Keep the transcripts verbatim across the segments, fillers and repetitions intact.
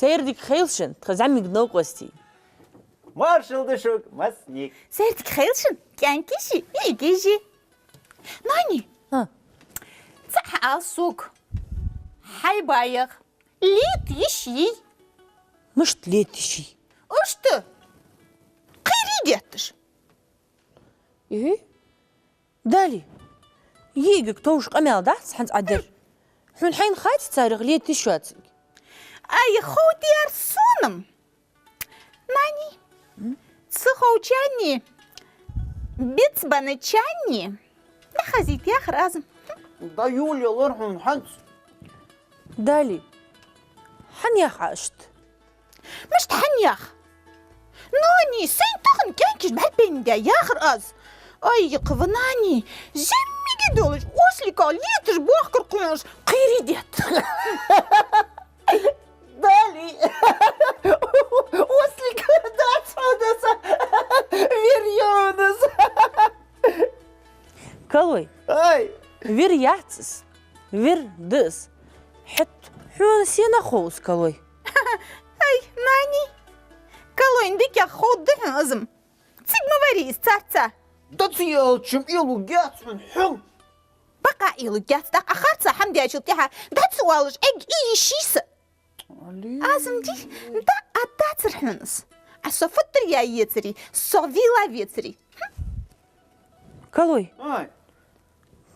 Сайре дика хийла шун, тха зӀамига новкъостий. Маршал да шуга, массанега. Сайре дика хийла шун, кӀаьнкаши, йиӀигаши. Нани, а, цхьа хӀама ала сога. Хьай баях лета йиш йий? Мишта лета йиш йий? Иштта. Кхерий детташ. Э? Дали, йиӀигага товш къамаьл дац хӀанз Ӏа дер. Хьона хьайна хаций царех лета йиш йоацилга? Ай, ховдер сона-м. Нани, м? Ца ховчарни, бицбенначарни дӀахазийта яхар аз-м. ДӀа йолаялар хьона хӀанз. Дали, хӀана йоах Ӏа иштта? Мишта хӀана йоах? Нани, сайна тахан кӀаьнкаш бӀаргабайндаь яхар аз. Ай, йикхава, Нани, зӀамига долаш, ослика леташ бохкар кхош, кхерий детт. Дали, ослика дац хьона из, вир я хьона из. Калой. Ай! Вир яц из, вир да из. ХӀаьта хьона сенах хов из, Калой? Ай, Нани, Калойна дикагӀа ховргда хьона из-м. Цига ма варий из царца. ДӀа ца аьлча-м, Ӏелургьяц хьона хьо. Бакъахьа Ӏелургьяц, тӀаккха харца хӀама даьчул тӀехьагӀа дӀа ца оалаш Ӏергйий йиш йий са? Али. Аз-м дий, дӀа а дацар хьона из. Ӏа со футтар яь ецаре, со вела вецаре. Калой. Ай.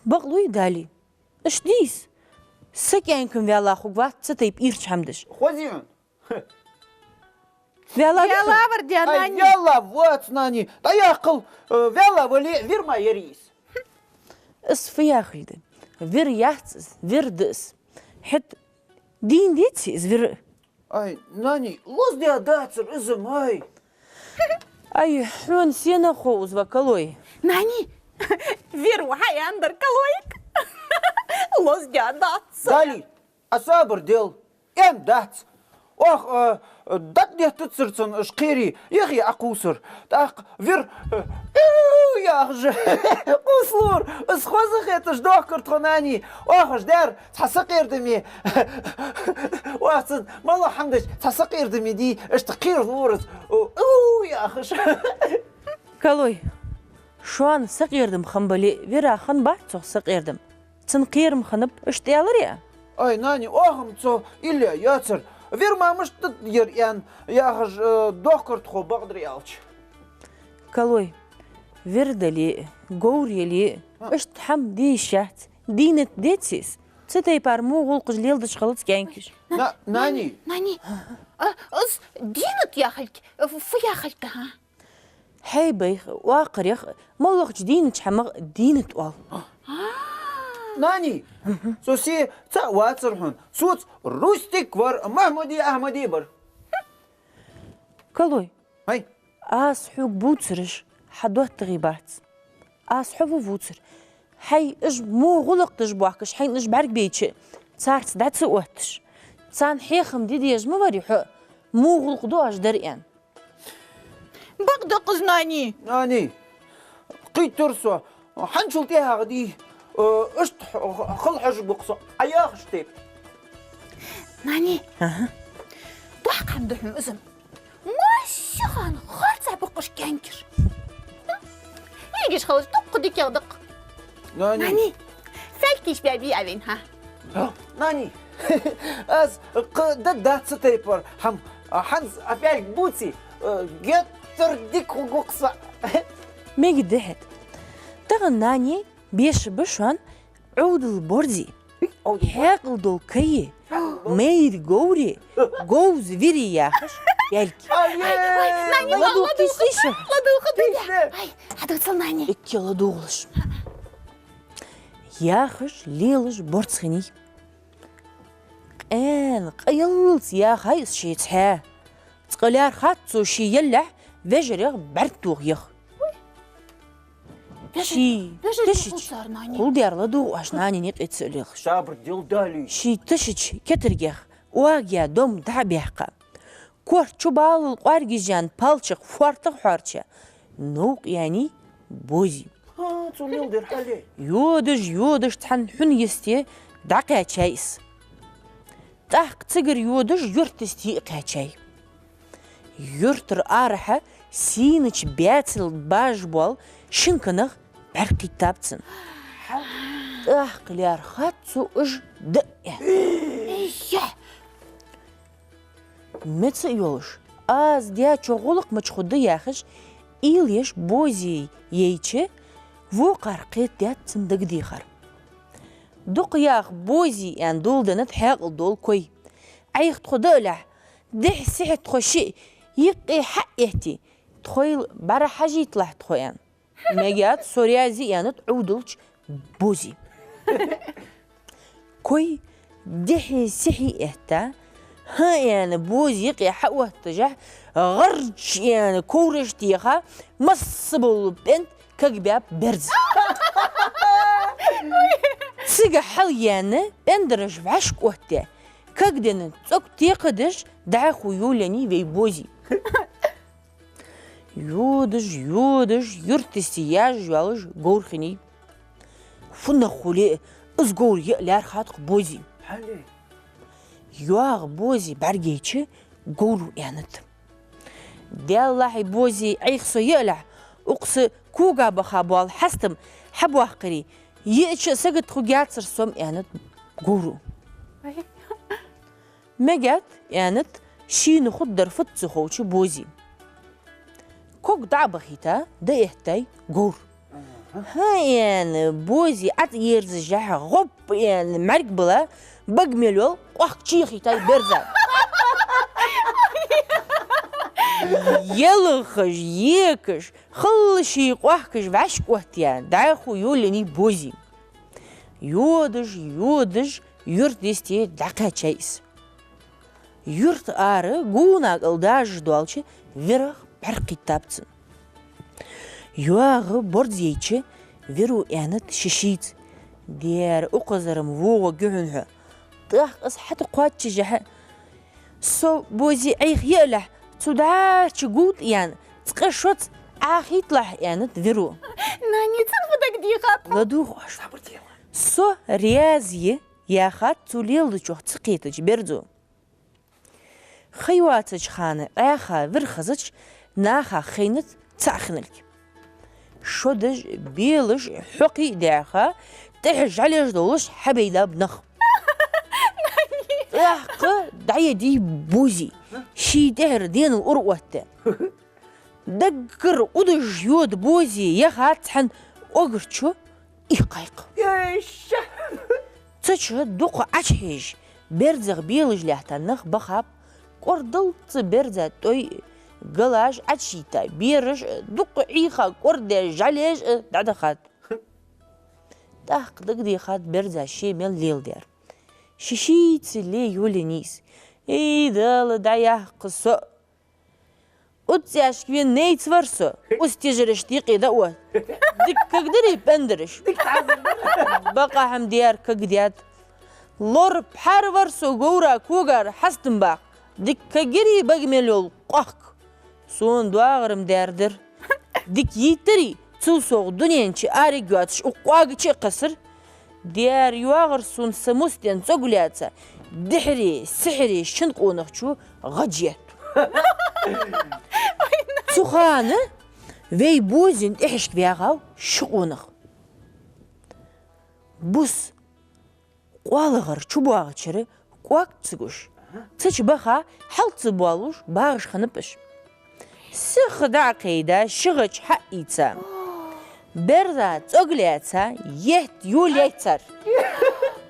Бакълув Дали. Иштта дий из? Са кӀаьнк-м ваьлла хургвац цу тайпа ирча хӀама деш. Хозий хьона? Ваьлла вий хьо? Ваьлла вар де, Нани. Ай, ваьлла вац, Нани. ДӀаяккхал, э, ваьлла вале, вир ма ярий из. Из фу яхилга да? Вир яц из, вир да из. ХӀаьта дийна деций из вир? Ай, Нани, лоздаь дацар из-м, ай. Ай, хьона сенах хов из, ва Калой? Нани, вир ва хьа аьннадар Калойга. Лоздаь дац. Дали, Ӏа сабар де, аьнна дац. Оаха, э, дӀатӀадеттацар цунна уж кхерий, яхе Ӏокхувсар. ТӀаккха вир, э, иу яхаш кхувсалора. Из хоза хеташ дохкар тхо, Нани. Оаха уж даьр цхьа сакъердаме. Оаха цунна мел хӀама дича цхьа сакъердаме дий, иштта кхералора из, иу яхаш. Калой, шоана сакъердам хинна бале, вира хиннабац цох сакъердам. Цунна кхерам хиннаб, иштта аьларий Ӏа? Ай, Нани, оаха-м цо илли йоацар. Вир ма мишта да ер аьнна, яхаш, э, дохкар тхо, бакъдар аьлча. Калой, вир дале а, говр яле а, а, иштта хӀама де йиш яц, дийнат деций из? Цу тайпара во гӀулакхаш леладеш хилац кӀаьнкаш. На-, Нани. Нани, а, из дийнат яхилга фу яхилга да, хӀа? Хьай бӀайха, оакхарех, моллагӀча дийнатча хӀамах дийнат оал. Нани, со се цаӀ вацар хьона. Соца Рустик вар, Махьмуди Ахьмади бар. Калой. Хьай. Аз хьога бувцараш хьа доттагӀий бац. Аз хьо ва вувцар. Хьай уж во гӀулакх деш боахкаш, хьайна уж бӀаргабайча, царца дӀа ца отташ. Царна хьехам де дезаш ма варий хьо, во гӀулакх да оаш дар аьнна. Бакъда-кх из, Нани. Нани, кхийттар со, хӀанзчул тӀехьагӀа дий, э, иштта х-, х-, хила хьожаргва-кх со Ӏа яхача тайпара. Нани. Аха. Доккха хӀама да хьона из-м. Массехана харцахьа ба-кх уж кӀаьнкаш. ЙиӀигаш хилча дукха дикагӀа да-кх. Нани. Нани, фаьлгаш баьбий Ӏа вайна, хӀа? Нани, аз кхы дӀадац цу тайпара хӀама. ХӀанз Ӏа фаьлг бувций, э, геттара дика хургва-кх са. Мегаргда хӀаьта. Тахан Нани беша ба шоана Ӏовдал борзи, хьаькъал дола кайи, майра говри, говза вири яхаш, яьлга. Ай, ай, ай, Нани, ладувгӀа, ладувгӀа, тийший шо? ЛадувгӀа, тийший. Ай, хьадувцал, Нани. Экке ладувгӀалаш. Яхаш, лелаш борз хиннай. Къаьна, къаяллалца яхай из шийца хьа. Цкъа лаьрхӀад цо ший яллахь вежарех бӀарг тоха яха. Вежарий, ший вежарий тешача, хулдер ладувгӀа оаш Нанина юкъе ца лелхаш. Сабар де, Дали. Ший тешача кетаргех оагаяь дом дӀа а баьккха, корта чу баллал кӀоаргайижен палчах фоартах хьоарча, новкъа яьннай бози. ХӀа, цо леладер хьалъяьй. Йодаш, йодаш цхьан хьун йисте дӀакхаьчай из. ТӀаккха цигара йодаш юрта йисте йиъ кхаьчай. Юртара арахьа сийнача баьцал бажа бола шин канах бӀаргакхийттаб цунна. ТӀаккха лаьрхӀад цо уж даа. Меца а йолаш, аз даьчох гӀулакх мича хургда яхаш, уйла еш Бозе яйча, вокхар кхетадаьд цун дагадехар. Дукха яха Бозе аьнна доладеннад хьаькъал дола кой. Ӏайха тхо даалехь, дехьа-сехьа тхо шиъ юкъе хьаэттий, тхоайла бӀарахьажийталахь тхо, аьнна. Мегаьд, со раьза я, аьннад Ӏовдалча Бозе. Кой дехьа-сехьа этта, хӀаа аьнна Бозе юкъе хьаотташехь, гӀарч аьнна ковраш теха, масса бола пӀенда кагбаьб берза. Цига хьалъяьнна пӀендараш вӀашкаоттадаь, кагденна цӀог текхадеш дӀахо йолаеннай вай Бозе. Йодаш, йодаш, юрта йисте яжаш йоалаш говр хиннай. ФуннагӀа хуле а, из говр яа лаьрхӀад-кх Бозе. ЙоагӀа Бозе бӀаргайча, говро аьннад: «Даьллахьий, Бозе, Ӏайха со яалехь, укх са кога баха бола хьастам хьабоаккхаре, йиъча а сагота хургьяцар со-м», — аьннад говро. «Мегаьд», — аьннад шийна хургдар фуд ца ховча Бозе. Ког дӀа а бахийта, дӀаэттай говр. «ХӀаа», — аьнна Бозе ӀацӀа ерзашехь, гӀоп аьнна мӀарг бала, бага мел йола къохк чуйохийтай берза. Елхаш, екаш, халла ший къохкаш вӀашкаоттаяь, дӀахо йолаеннай Бозе. Йодаш, йодаш, юрта йисте дӀакхаьчай из. Юрта ара гонахьа кӀал дажаш доалача вирах бӀаргакхийттаб цунна. ЙоагӀа борз яйча, виро аьннад ший-шийца: «Дера, укхазара-м вогӀаргья хьона хьо». ТӀаккха из хьатӀакхоачашехь: «Со, Бозе, Ӏайха яалехь, цу дӀача гултӀаяьнна цкъа-шозза Ӏохийталахь», — аьннад виро. Нани, цун фу дагадехад? ЛадувгӀа оаш. «Со раьза я», — яхад цо леладечох ца кхетача берзо. Ха йоацача хана Ӏаьха вир хазача, наха хайнад цаӀ хинналга. Шодаш, белаш, хьокхий а даьха, тӀехьа жӀалеш долаш хьабайдаб нах. ТӀаккха дӀаедий Бозе, ший тӀехьара денал ура оттадаь. Даггара удаш йода Бозе яхад цхьан огарчо ийккхай-кх. Цу чу дукха Ӏочухьежача, берзах белаш лаьтта нах бахаб, кӀордалца берза тӀой, галаш Ӏочуйийтта, бераш дукха Ӏийха кӀордадаь, жӀалеш дӀадахад. ТӀаккха дагадехад берза ше мел леладаьр. Ший-шийца ле йолаеннай из. «Эй, Дала, дӀаяккха со! Уццашка вена найц вар со, ус тижараш декъе да а. Дика кагдарий пӀендараш? Бакъахьа-м дера кагдаьд. Лор пхьар вар со, говра когара хьастам баккха. Дика кагдарий бага мел йола къохк? Сона доагӀар-м дера дир. Дика йийтарий, цул совгӀа дунен чу араг йоацаш укх къоага чу а кхессар? Дера, йоагӀар сона са мустен цӀог лаьца, дехьаре, сехьаре шин къонахчо гӀадж етта». Цу хана вай Бозен тӀехьашка ваьгӀав ши къонах. Бус къоалагӀара чубоагӀачара кӀоаг ца гуш, цу чу баха хьал ца боаллаш багӀаш хиннаб уж. Сиха дӀа а кхайда, ши гӀадж хьаийца, берза цӀог лаьца, етта йолаяьй цар.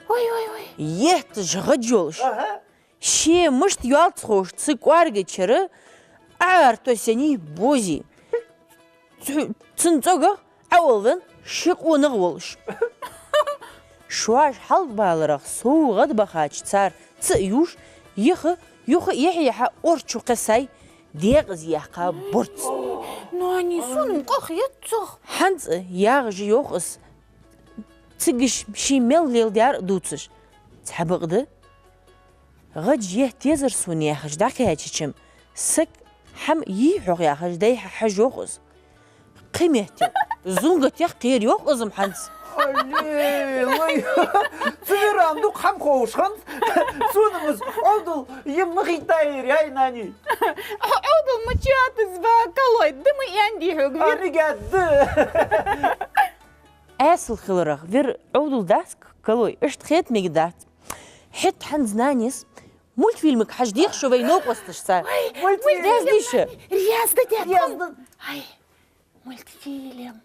Ой, ой, ой. Етташ гӀадж йолаш. Ше мишта йоал ца ховш, цу кӀоаргачара Ӏоара тосаеннай Бози. Цу-, цун цӀогах Ӏоулвенна ши къонах волаш. Шоаш хьалбаларах совгӀат бахача цар ца а юаш, юха, юха а яхьа-яхьа орчо кхессай декъаза яьккха борз. Нани, сона-м къах еццах. ХӀанз а ягӀажа йоах из, цига ш-, ший мел леладаьр а дувцаш. Цхьабакъда, гӀадж етта езар сона яхаш дӀакхаьчача-м, саг хӀама йий хьох яхаш, дӀай-хьа хьажа йоах из. Кхыметтел зунгатех кхера йоах из-м хӀанз. Аллилуйя! Цу виран дукха хӀама ховш хиннад. Сона-м из Ӏовдал йима ма хийттай, яй, нани. Ӏовдал ма чуйоацаш ба, калой, да ма аьннадий хьога, вир. Ами гад. Эсала хиларах, вир Ӏовдал дац, калой, иштта хета мегаргдац. ХӀаьта хӀанз нанас мультфильмага хьажа дехаш ва вай новкъосташца. Ой, мультфильм. Раьза дий шо? Раьза да, дед. Раьза да. Ай, мультфильм.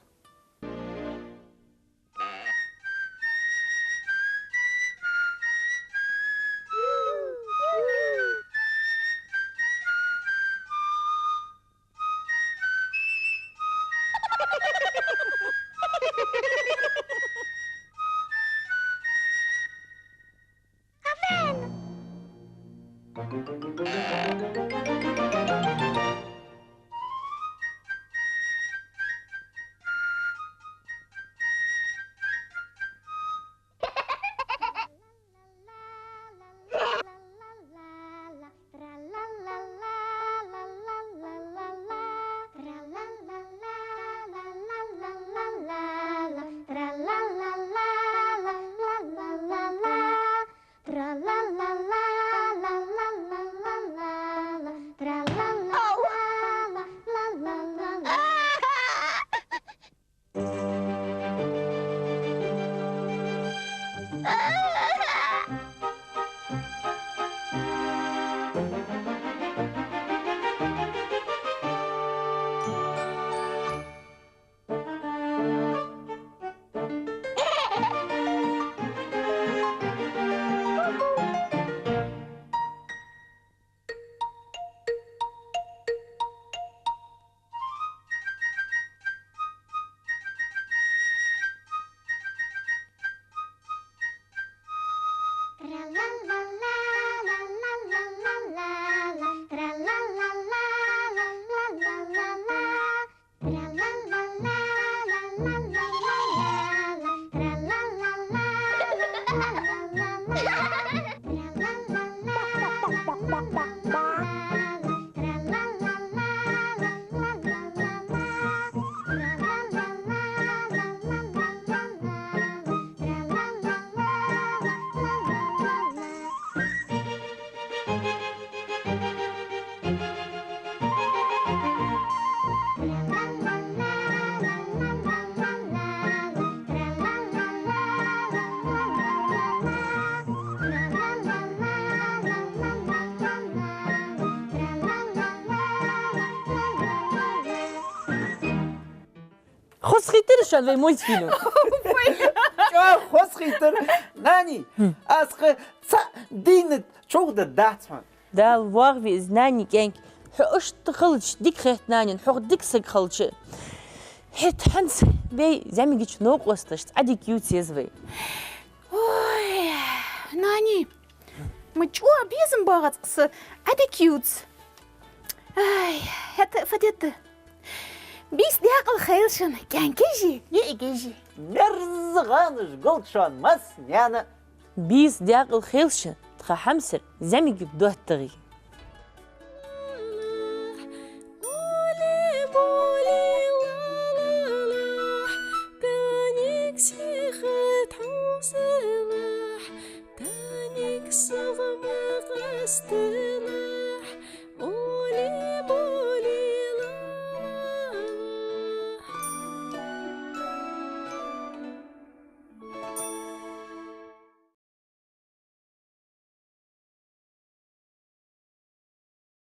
Хоза хийтар шоана вай мультфильм? ЧӀоагӀа хоза хийтар. Нани, аз-кх цхьа дийнат чугӀдаргдац хьона. Дала воагӀаве из, нани кӀаьнк. Хьо иштта хилча дика хет, нанин, хьох дика саг хилча. ХӀаьта хӀанз вай зӀамигача новкъосташца Ӏадика ювца еза вай. Ой, нани, ма чӀоагӀа безам багӀац-кх са Ӏадика ювца. Ай, хӀаьта фу дергда? Бийса даькъала хийла шун, кӀаьнкаши, йиӀигаши. Мерза гӀанаш гулда шоана массанена. Бийса даькъала хийла шун, тха хьамсара зӀамига доттагӀий.